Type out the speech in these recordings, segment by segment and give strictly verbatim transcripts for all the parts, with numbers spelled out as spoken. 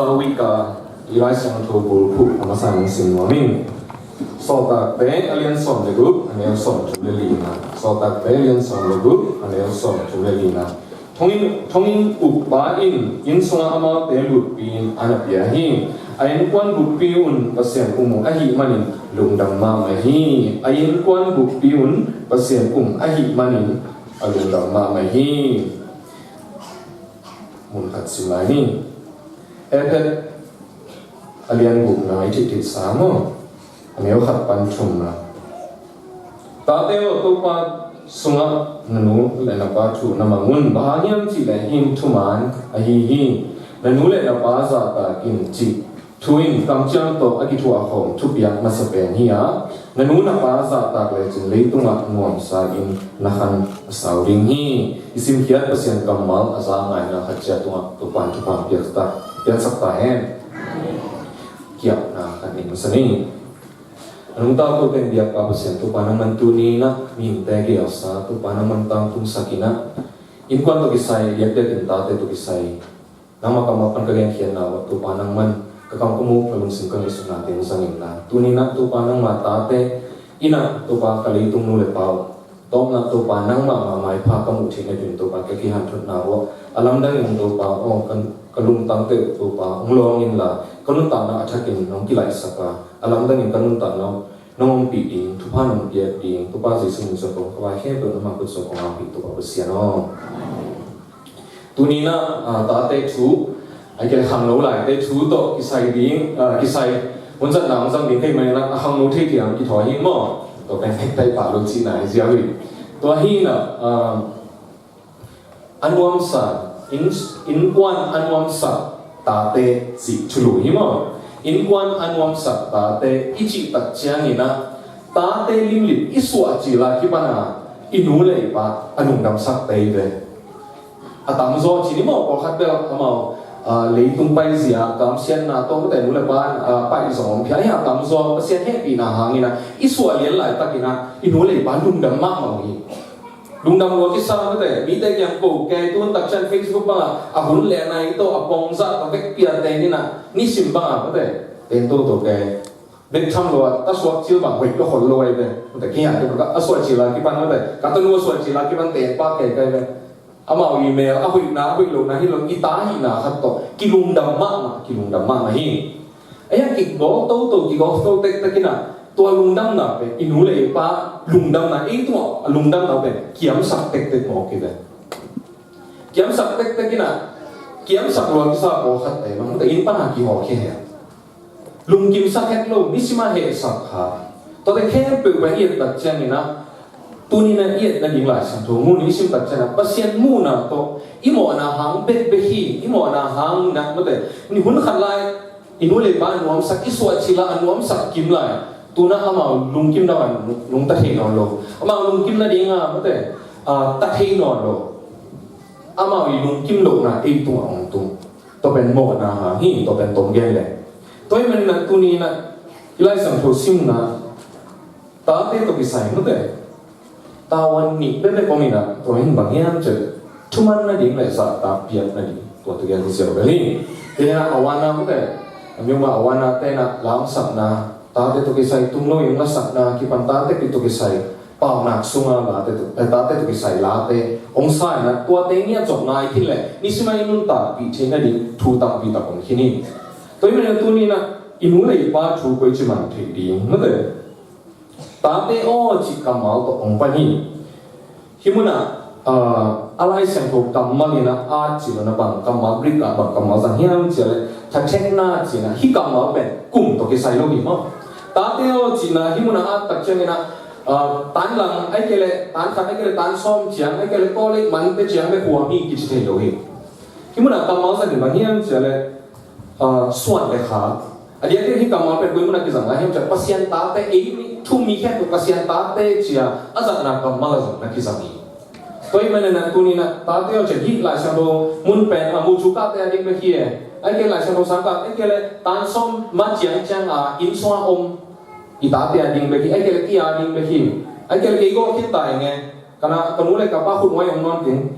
Pawika i Lai Siangtho bulphuh a masa in sim nuam ing. Sawltakte a lian sawm le guk a neu sawm thum le lina. Sawltakte a lian sawm le guk a neu sawm thum le lina. Thonginn, thonginn ukpa in inn sungah amaute lutpi in an a pia hi. A innkuan buppi un Pasian um uh ahih manin lungdam mahmah hi. A innkuan buppi un Pasian um ahih manin a lungdam mahmah hi. Mun khat sim lai ni. Efesa a lian gukna i theihtheihsa maw, a neu khat pan thumna. Tate aw, Topa sungah na nu le na pa thu na mang un. Bang hang hiam cih leh hih in thuman ahi hi. Na nu le na pa zahtak in cih thu in kamciam tawh a kithuah khawm thupiak masa pen hi a, na nu na pa zahtak lecin leitungah nuamsa in na khan a sau ding hi. I simkhiat Pasian kammal a za ngaina khat ciat tungah Topa'n thupha piaksak ta, piaksak ta hen. Kiapna khat nei masa ni. A nungta ko teng biakpa Pasian Topa nangman tuni in ah mihingte gelsa, Topa nangman tangtungsak in ah, innkuan tawh kisai, biakpiak in tate tawh kisai, nangma kammal pan ka genkhiatna uh ah Topa nangman ka kamkam uh, ka lungsim, ka ngaihsutnate hong zang in la. Tuni in ah Topa nangma tate in ah Topa ka leitung nu le pa uh tawpna Topa nangmah maipha ka muh theih nading Topa ka kihanthawnna uh ah a lamdangin Topa aw, ka, ka lungtangte uh Topa hong lawng in la, ka nuntakna a thakin nong kilaihsak a, a lamdangin ka nuntakna uh nong ompih ding, thupha nong piak ding Topa Jesu min suang kong ka vai khempeuh nangma khut suang kong hong hih Topa Pasian aw. Tuni in ah, ah, tate thu, a kei le khangno laite thu tawh kisai ding, ah, kisai hunzatna hong zang ding thei mai in ah, a khangno thei thiam kithawi hi maw. Tua pen hektai pah lo cihna hi ziau hi. Tua hi in ah, ah, a nuamsa, inn, innkuan a nuamsa tate cih thulu hi maw. Innkuan a nuamsa tate i cih tak ciangin ah, tate limlim i suah cil a kipan a i nu le i pa a lungdamsak te hi ve. A tamzaw ci ni maw, pawlkhat bel amau, ah, leitung paizia kamsiatna tawh mate nu le pa, ah, pai zong om phial hi a, tamzaw Pasian hehpihna hangin ah i suah lian laitakin ah i nu le i pa lungdam mahmah uh hi. Lungdam lua kisa mate, mite kiang ko kei tun takciang Facebook bangah a hun le a nai tawh a pongzah tawh vek piate in ah nisim bangah mate, ten toto kei. Bek tham lo a, a suak cil bang hoih lo khol lo ai ve. Mate, kei a, a suak cil a kipan mate, ka tanu a suak cil a kipan te pa kei kei ve. Amau email, a hoihna, a hoih lohna hi lo, i ta hihna khat tawh kilungdam mahmah, kilungdam mahmah hi. Ei a kigol toto, kigol to tektek in ah, tua lungdamna pen i nu le i pa lungdamna, ei tua a lungdamna pen kiamsak tektek mawk hi ve. Kiamsak tektek in ah, kiamsak lua kisa pawlkhatte bang, te inn pan a kihawlkhia hi a. Lungkimsak het lo, nisim a hehsak kha. Tuate khempeuh pen i et tak ciangin ah, tuni in ah i et nading Lai Siangtho mun i sim tak ciangin ah, Pasian muhna tawh i mawhna hang bekbek hi, i mawhna hang in ah mate, ni hun khat lai i nu le pa a nuamsak, i suah cil a a nuamsak kim lai, tu in ah amau lungkim nading a nungta thei nawn lo. Amau lungkim nading a mate, ah, ta thei nawn lo. Amau i lungkim lohna ei tungah hong tung. Tua pen mawhna hang hi, tua pen tom gen le. Tua ahih manin ah tuni in ah i Lai Siangtho simna, tate tawh kisai mate, tavuan nih bekbek om in ah, tua in bang hiam cih leh thuman nading le zahtak piak nading, tua tawh gen hi ziau bel hi. Tua in ah Awana mate, a mimal Awana te in ah la hong sakna, tate tawh kisai tung lo in la sakna kipan tate tawh kisai paunak sunga late tawh, eh, tate tawh kisai late hong sa in ah, tuate ngiat zong ngai khin leh nisim a i nuntakpih theih nading thu tampi tak om khin hi. Tua ahih manin ah tuni in ah i nu le i pa thu koici man theih ding mate, tate aw cih kammal tawh hong pan hi. Hih munah, ah, a Lai Siangtho kammal in ah at cih lo in ah bang kammal, Greek ah bang kammal zang hiam cih leh thatekna cih in ah, hih kammal pen kum tawh kisai lo hi maw. Tate aw cihna hih munah at tak ciangin ah, ah, tan lang, ahih kei leh tan khat, ahih kei leh tan sawm ciang, ahih kei leh college mante ciang bek huam hi kici thei lo hi. Hih munah kammal zang in bang hiam cih leh, ah, suan le khak. A diakdiak hih kammal pen koi munah kizang lai hiam cih leh Pasian tate, ei mi, thu mi khempeuh Pasian tate ci a a zatna kammal ah zong na kizang hi. Tua ahih manin ah tuni in ah tate aw cih hih Lai Siangtho mun pen, ah, mucu kate a ding bek hi e. Ahih kei leh Lai Siangtho sang kate, ahih kei leh tan sawm ma ciangciang a inn sungah om i tate a ding bek hi, ahih kei leh kei a ding bek hi. Ahih kei leh kei gawh khit ta ing e. Ka na, ka nu le ka pa khut nuai om nawn keng.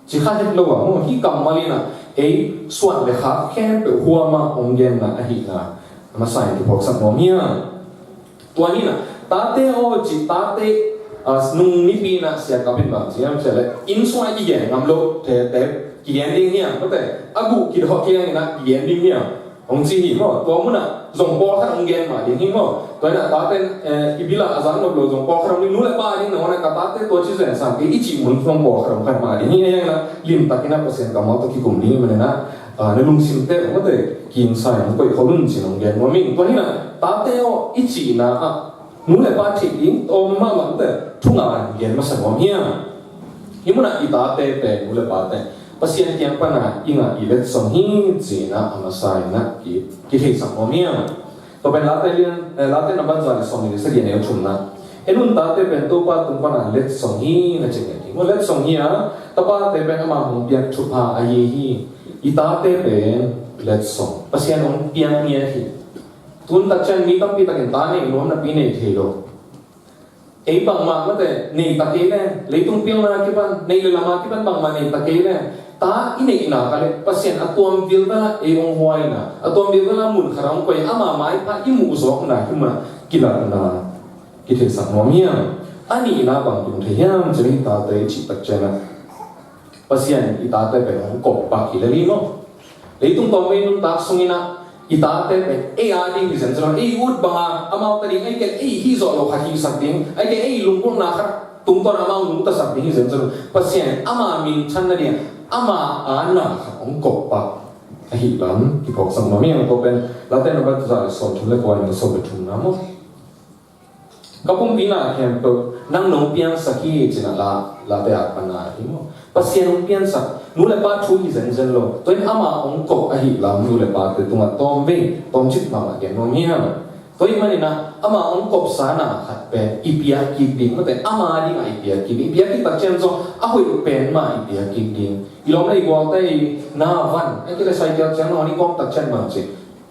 Ci kha het lo a, maw, hih kammal in ah ei suan le khak khempeuh huama hong genna ahihna a masa in kiphawksak nuam hiam? Tua hi na, tate aw cih, tate, ah, nung nipi na siakap in bang ci hiam cih leh, inn sungah i kigen ngam lo, te, te, kigen ding hiam, mate, a guh kidawk hiam ina kigen ding hiam, hong ci hi maw. Tua munah zong pawlkhat hong gen mah ding hi maw. Tua ina tate, eh, i bilah a zang nop lo zong pawlkhat hong ding, nu le pa ding na hona ka tate tua ci zen sang kei i cih mun zong pawlkhat hong khat mah ding hi. Hiang na limtakin a Pasian kammal tawh kikum ding hi manina, ah, na lungsimte hong mate, kinsai hong koih khol un cin hong gen nuam ing. Tua hi na, tate aw i cihna ah nu le pa theih ding tawm mahmah, mate, thu nga gen masa nuam hiam? Hih munah i tate pen, nu le pate, Pasian kiang pana i ngah i letsong hi cihna a masa ina ki, kitheisak nuam hiam? Tua pen Late lian, eh, Late nambat za le sawm le sagih a neu thumna. En un, tate pen Topa tung pana letsong hi na ci hi. Mu letsong hi a, tapate pen ama hong piak thupha ahi hi. I tate pen letsong, Pasian hong piak ngiat hi. Tun tak ciang mi tampi takin ta nei nuam napi nei thei lo. Ei bangmah mate nei ta kei le, leitung pilna kipan, nei le lama kipan bangmah nei ta kei le, ta i neihna ka le, Pasian a tuam vilvela ei hong huaina, a tuam vilvela mun khat a hong koi, ama maipha i muhzawkna hi mah, kilatna, kitheisak nuam hiam? A nihna bang tung thei hiam? Cih hi, tate i cih tak ciangin Pasian i tate pen hong kop pak hi le li maw. Leitung tawmvei nuntak sungin ah i tate pen ei a ding hi zenzen lo, ei ut banga amau ta ding, ei ken ei hih zawh lo khat hihsak ding, ei ken ei lunggulhna khat tungtawn amau nungtasak ding hi zenzen lo. Pasian ama minthan nading, ama a na khat hong kop pak ahih lam kiphawksak nuam hi. Hang ko pen Late nambat za le sawm thum le kua, neu sawm le thumna maw. Ka pumpi na khempeuh nang nong piangsak hi, cih na la, Late a pana hi maw. Pasian hong piangsak, nu le pa thu hi zenzen lo. Tua in ama hong kop ahih lam nu le pate tungah tawmvei, tawmcik mahmah gen nuam hi hang. Tua ahih manin ah ama hong kopsa na khat pen i piak kik ding, mate, ama dingah i piak kik ding. I piak kik tak ciang zong a hoih pen mah i piak kik ding. I lawm le i gualte i na van, a kile sai kial ciang nong i kawm tak ciang bang ci.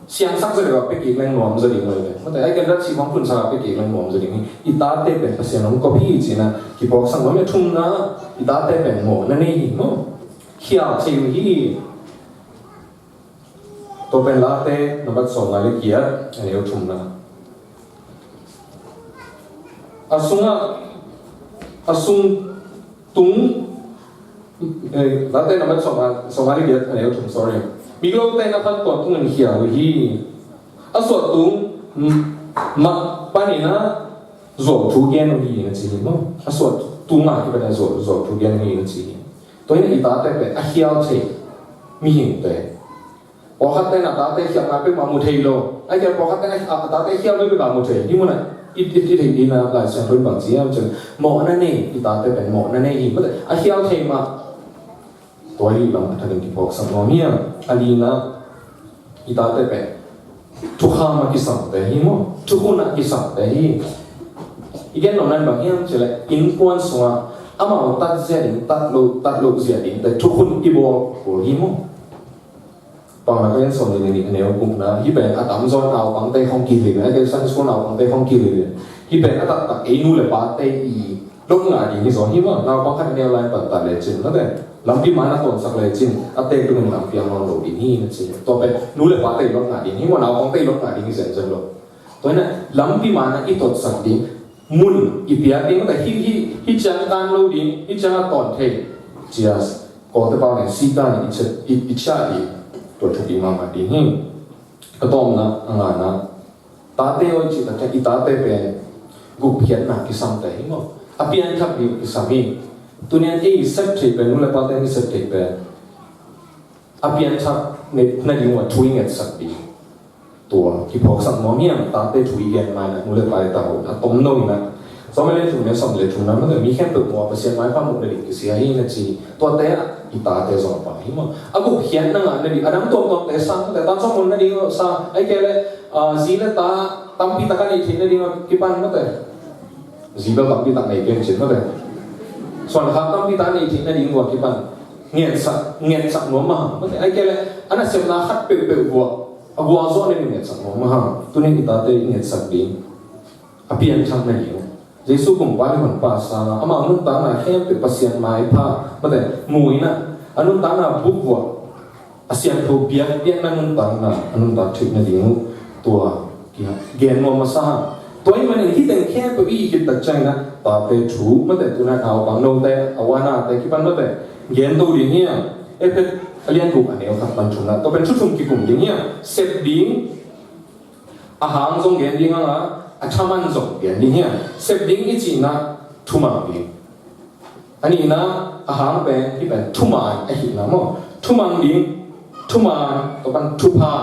Siangsak zaw deuh a pia kik leng nuam zaw ding lo hi ve. Mate, ai ken rat si bang phunsak a pia kik leng nuam zaw ding hi. I tate pen Pasian hong kop hi cih na kiphawksak nuam hi. Thumna, i tate pen mawhna nei hi maw. Khial thei uh hi. Tua pen Late nambat sawmnga le giat, a neu thumna. A sungah, a sung tung, eh, Late nambat sawmnga, sawmnga le giat, a neu thum, sorry. Migilote na khan tuamtungin khial uh hi. A suah tung, m-, mah panin ah zuauthu gen uh hi na ci hi maw. A suah tung a kipan a zuau, zuauthu gen uh hi na ci hi. Tua hi na i tate pen a khial thei mihingte. Pawlkhat ten a tate khialhna peuhmah mu thei lo. Ai kei pawlkhat ten a, a tate khial peuhmah mu thei. Hih munah i, i, i theih ding a Lai Siangtho in bang ci hiam cih leh, mawhna nei, i tate pen mawhna nei hi. Mate, a khial thei mah. Tua hi lam a thakin kiphawksak nuam hiam? A lina, i tate pen thukham a kisamte hi maw. Thukhun a kisamte hi. I gen nopna in bang hiam cih leh, innkuan sungah amau tat zia ding, tat lo, tat lo zia dingte thukhun i bawl kul hi maw. Pangna pen sawm le nih, a neu gukna, hih pen a tamzaw naupangte khawng kihei ve, a kei Sunday school naupangte khawng kihei ve. Hih pen a taktak ei nu le pate i lot ngah ding hi zaw hi maw. Naupang khat a neu lai pan ta lecin, na pen lampi man a tawnsak lecin a tek dungin lampi a ngawn lo ding hi na ci. Tua pen nu le pate i lot ngah ding hi maw, naupangte i lot ngah ding hi zenzen lo. Tua hi na lampi man a i totsak ding, mun i piak ding, mate, hih, hih, hih ciang tan lo ding, hih ciang a tawn thei. Cias, Kawlte pau nen sita nen i ciah, i, i ciah ding, tua thupi mahmah ding hi. A tawpna, a ngana, tate aw i cih takciang i tate pen gupkhiatna kisamte hi maw. A pianthak ding kisam hi. Tunian ei i sep theih pen, nu le pate i sep theih pen a pianthak nading uh a thu i ngetsak ding. Tua kiphawksak nuam hiam? Tate thu i gen ma-in ah nu le pa i ta uh a tomno in ah. Sawm le thum le sawm le thumna, mate, mi khempeuh muh a Pasian maipha muh nading kisia hi na ci. Tuate ah i tate zong a pha hi maw. A gupkhiatna ngah nading, a dang tuamtuamte sang, mate, tan sawm mun nading sang, ahih kei leh, ah, zi le ta tampi tak a neih theih nading a kipan, mate. Zi bel tampi tak nei kei cin, mate. Suan khak tampi tak a neih theih nading uh a kipan ngetsak, ngetsak nuam mah hang, mate. Ahih kei leh a nasepna khat peuhpeuh uh a gualzawhna in ngetsak nuam mah hang. Tuni-in i tate i ngetsak ding, a pianthak nading uh. Jesu Kumpa le Honpa sangin amau nuntakna khempeuh Pasian maipha, mate, mu in ah, a nuntakna bup uh ah a siangtho biakpiakna nuntakna a nuntak theih nading uh tua kigen nuam masa hang. Tua ahih manin hih teng khempeuh i hih tak ciangin ah tate thu, mate, tu-in ah naupang note, a uanate kipan, mate, gen to ding hi a, Efesa a lian guk a neu khat pan thumna, tua pen thu thum kikum ding hi a, sep ding, a hang zong gen ding a, a thaman zong gen ding hi a, sep ding i cihna thumang ding. A nihna, a hang pen, hih pen thuman ahihna maw. Thumang ding, thuman, tua pan thupha,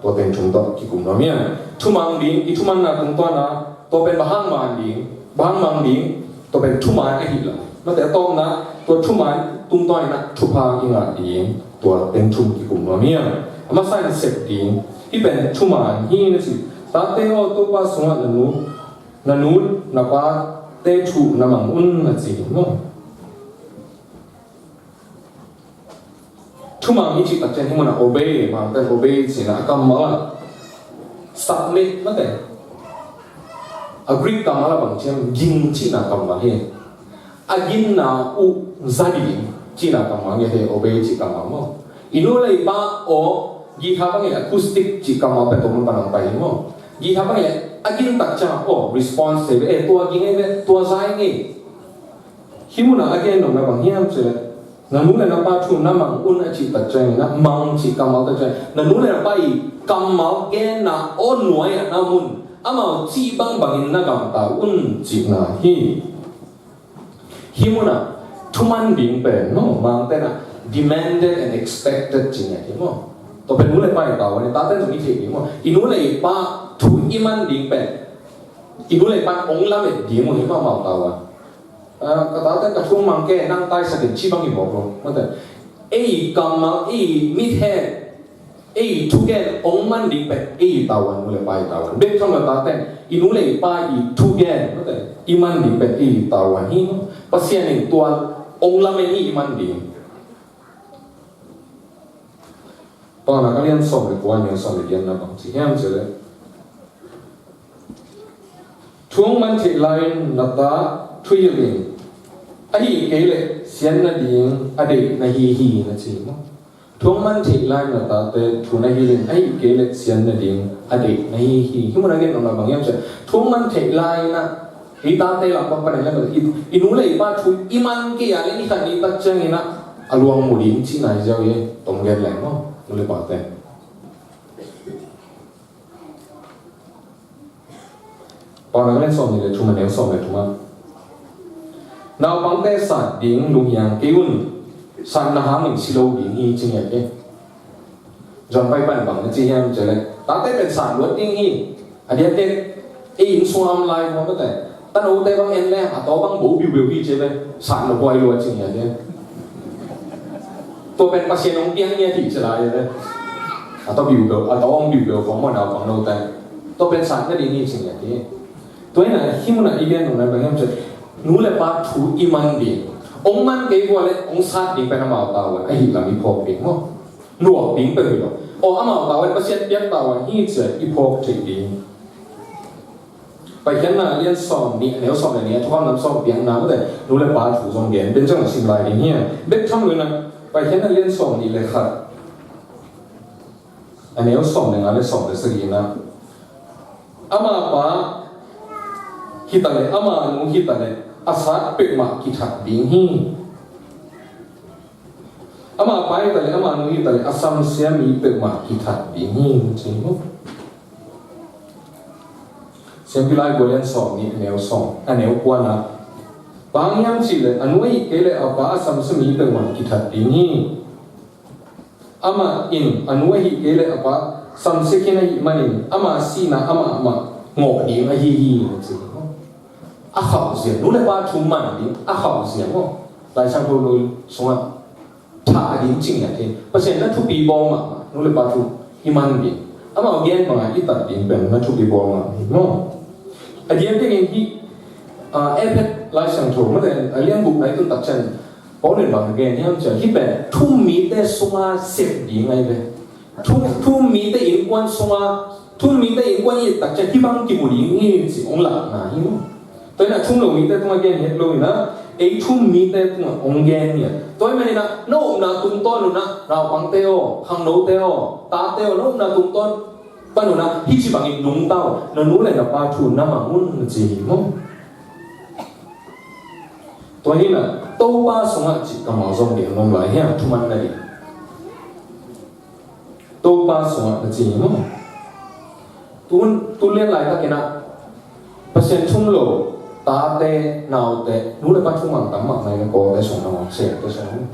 tua pen thum tawh kikum nuam hi a. Thumang ding, i thumanna tungtawn a, tua pen bang hang man ding, bang hang mang ding, tua pen thuman ahih lam. Mate, a tawpna, tua thuman tungtawn in ah thupha i ngah ding, tua pen thum kikum nuam hi a. A masa in sep ding, hih pen thuman hi na ci. Tate aw, Topa sungah na nu, na nu na pate thu na mang un, na ci hi maw. Thumang i cih tak ciang hih munah obey, Mangte'n obey cihna a kammal ah submit, mate. A Greek kammal ah bang ci hiam, ging cihna kammal hi. A ginna uh za ding cihna kammal hi, obey cih kammal maw. I nu le i pa aw, guitar bang hi leh acoustic cih kammal pen tua mun pan hong pai hi maw. Guitar bang hi leh a gin tak ciang aw, response thei ve, eh, tua ging ei ve, tua za ei ngei. Hih munah a gen nopna bang hiam cih leh, na nu le na pa thu na mang un a cih tak ciangin ah, mang cih kammal tak ciang, na nu le na pa i kammal genna aw nuai ah na om un, amau cih bangbangin na gamta un cihna hi. Hih munah thuman ding pen, no, Mangte'n ah demanded and expected cih hi maw. Tua pen nu le pa i tavuan hi, tate'n zong i theih ding maw. I nu le i pa thu i man ding pen i nu le i pa'n hong lamet ding uh hi maw, amau tavuan. Ah, ka tate ka thu mang kei, nang taisak in ci bang hi mawk lo. Mate. Ei kammal, ei mithen, ei thugen hong man ding pen ei tavuan, nu le pa i tavuan. Bek tham lo, tate'n i nu le i pa i thugen, mate, i man ding pen ei tavuan hi. Pasian in tua hong lamen hi, i man ding. Paunak a lian sawm le kua, a neu sawm le giatna bang ci hiam cih leh, thu hong man theih lai-in na ta thuhilh in, ahih kei leh sian nading a deih na hi hi, na ci maw. Thu hong man theih lai-in na tate thu na hilh in, ahih kei leh sian nading a deih na hi hi. Hih munah a gen nopna bang hiam cih leh, thu hong man theih lai-in ah, i tate lam pan pan in leh, i, i nu le i pa thu i man kei a leh, ni khat ni tak ciangin ah a luang mu ding cihna hi ziau hi, tawm gen leng maw, nu le pate. Paunak a lian sawm nih le thum, a neu sawm le thum ah, naupangte sat ding lunghiang kei un, satna hangin si lo ding hi, ci ngiat hi. John Piper in bang na ci hiam cih leh, tate pen sat luat ding hi. A diakdiak ei inn sungah om lai maw, mate. Tanote bang en leng a taw bang bo biubeu hi ci ve, sat nop huai lua, ci ngiat hi. Tua pen Pasian hong piang ngiat hi ci lai ve. A taw biubeu, a taw hong biubeu khong maw, naupang note. Tua pen sat nading hi, ci ngiat hi. Tua hi a, hih munah i gen nopna bang hiam cih leh, nu le pa thu i man ding, hong man kei uh a leh hong sat ding pen amau tavuan ahih lam i phawk ding maw. Luak ding pen hi lo. Aw, amau tavuan, Pasian piak tavuan hi ci-a i phawk theih ding. Paikhiatna a lian sawm nih, a neu sawm le nih ah, Thukham Nam Sawm piakna, mate, nu le pa thu zong gen, bek ciang sim lai ding hi a. Bek tham lo-in ah, Paikhiatna a lian sawm nih le khat, a neu sawm le nga le sawm le sagihna, ama pa hi ta leh, ama nu hi ta leh, a sat peuhmah kithat ding hi. Ama pa hi ta leh, ama nu hi ta leh, a samsia mi peuhmah kithat ding hi, ci hi. Siampi Laibu a lian sawm nih, a neu sawm, a neu kuana, bang hang hiam cih leh, a nu ahih kei leh a pa a samsia mi peuhmah kithat ding hi. Amah in a nu ahih kei leh a pa samsia khin ahih manin, ama sihna amah mah ngawh ding ahi hi, ci hi. A khauh zia, nu le pa thu man ding a khauh zia maw. Lai Siangtho Lui sungah thah ding ci ngiat hi. Pasian na thupi bawl mahmah, nu le pa thu i man ding, amau gen bangin i tat ding pen na thupi bawl mahmah hi maw. A diakdiakin hih, ah, Efesa Lai Siangtho, mate, a lian gukna i tun tak ciang, Paul in bang gen hiam cih leh, hih pen thu-um mite sunga sep ding ahi ve. Thu, thu-um mite innkuan sunga, thu-um mite innkuan i et tak ciang hih bang kimu ding hi, ci hong lakna hi maw. Tua hi a, thu-um lo mite tungah gen het lo-in ah, Ei thu-um mite tungah hong gen hi a. Tua ahih manin ah na upna tungtawn un ah, naupangte aw, khangnote aw, tate aw, na upna tungtawn pan un ah hih ci bangin nungta un, na nu le na pa thu na mang un, na ci hi maw. Tua hi-in ah Topa sungah cih kammal zong gen nuam lai hi hang, thuman na ding. Topa sungah na ci hi maw. Tu, tu lian laitakin ah Pasian thu-um lo tate, naute, nu le pa thu mang tam mah mai, Kawlte sung na maw, Sente sung.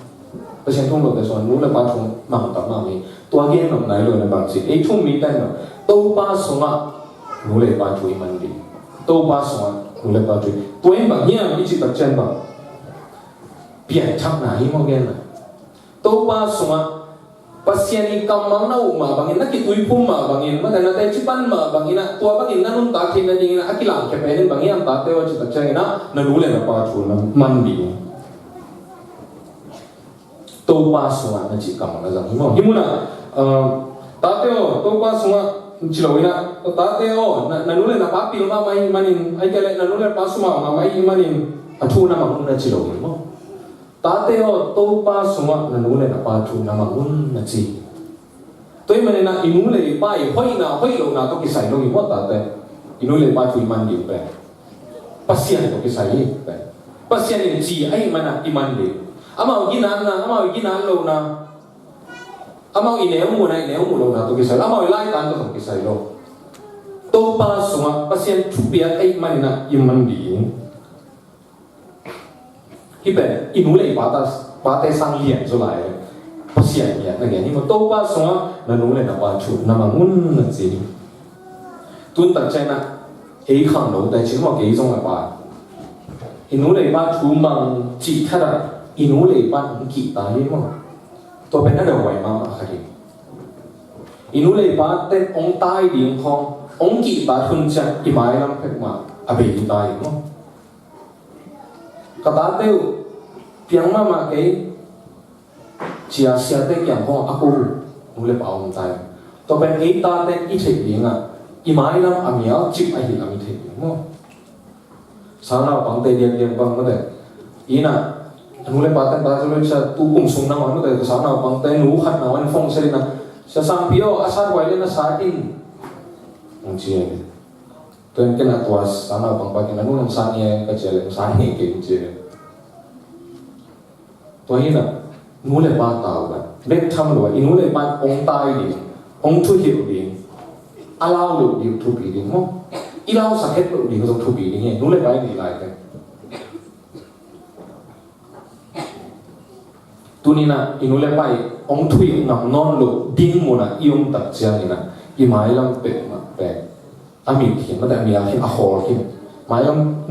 Pasian thu-um lote sungah nu le pa thu mang tam mah mai. Tua gen nop nai lo na bang ci, ei thu-um mite in ah Topa sungah nu le pa thu i man ding. Topa sungah nu le pa thu i. Tua in bang hiam i cih tak ciang bang, piangthakna hi maw, gen na. Topa sungah Pasian i kammal na uh mah bangin, na kituiphum mah bangin, mate, na teci pan mah bangin ah, tua bangin na nuntak theih nadingin ah a kilangkhia pen in bang hiam, tate aw, cih tak ciangin ah na nu le na pa thu na man ding. Topa sungah na cih kammal na zang hi maw. Hih mun ah, uh, tate aw, Topa sungah ci lo in ah, tate aw, na, na nu le na pa pil mahmah ahih manin, ahih kei leh na nu le na pa sumau mahmah ahih manin a thu na mang un, na ci lo hi maw. Tate aw, Topa sungah na nu le na pa thu na mang un, na ci. Tua ahih manin ah i nu le i pa i hoihna hoih lohna tawh kisai lo hi maw, tate. I nu le i pa thu i man ding pen Pasian tawh kisai hi pen. Pasian in ci ahih manin ah i man ding. Amau ginatna, amau i ginat lohna, amau i neu muhna, i neu muh lohna tawh kisai lo. Amau i laitan tawh zong kisai lo. Topa sungah Pasian thupiak ahih manin ah i man ding. Hih pen i nu le i pate, pate sang lian zaw lai. Pasian hi a, na gen hi maw, Topa sungah na nu le na pa thu na mang un, na ci. Tun tak ciang ah ei khangnote ci maw, kei zong a pa, i nu le i pa thu mang cih khat ah i nu le i pa hong kihta hi maw. Tua pen a deuh huai mahmah khat hi. I nu le i pate hong tai ding khawng, hong kihta hun ciang i mailam pek mah a bei hi ta hi maw. Ka tate uh piang mahmah kei, ci-a siate kiang khawng a ko uh nu le pa om ta hi. Tua pen ei tate i theih ding ah i mailam a mial cip ahih lam i theih ding maw. Sangnaupangte diakdiak bang mate, inn ah a nu le pate ta zaw leh, sia, tu kum sung nang mah mate, sangnaupangte nu khat na wan phone sia in ah, sia, sangpi aw, a sat huai leh na sat in, hong ci hi. Tua in ken a tua sangnaupang pa kiang a, nu, nang sat ni e, ka ci a leh, sat ni kei, ci a leh. Tua hi-in ah nu le pa tau bek tham lo a, i nu le pa hong tai ding, hong thuhilh ding, a lau loh ding thupi ding maw. I lausak het loh ding zong thupi ding hi, nu le pa i nih lai teh. Tuni-in ah i nu le pa i hong thuhilh ngam nawn loh ding mun ah i om tak ciangin ah i mailam pek mah pen a mit khin, mate, a mial khin, a khawl khin. Mailam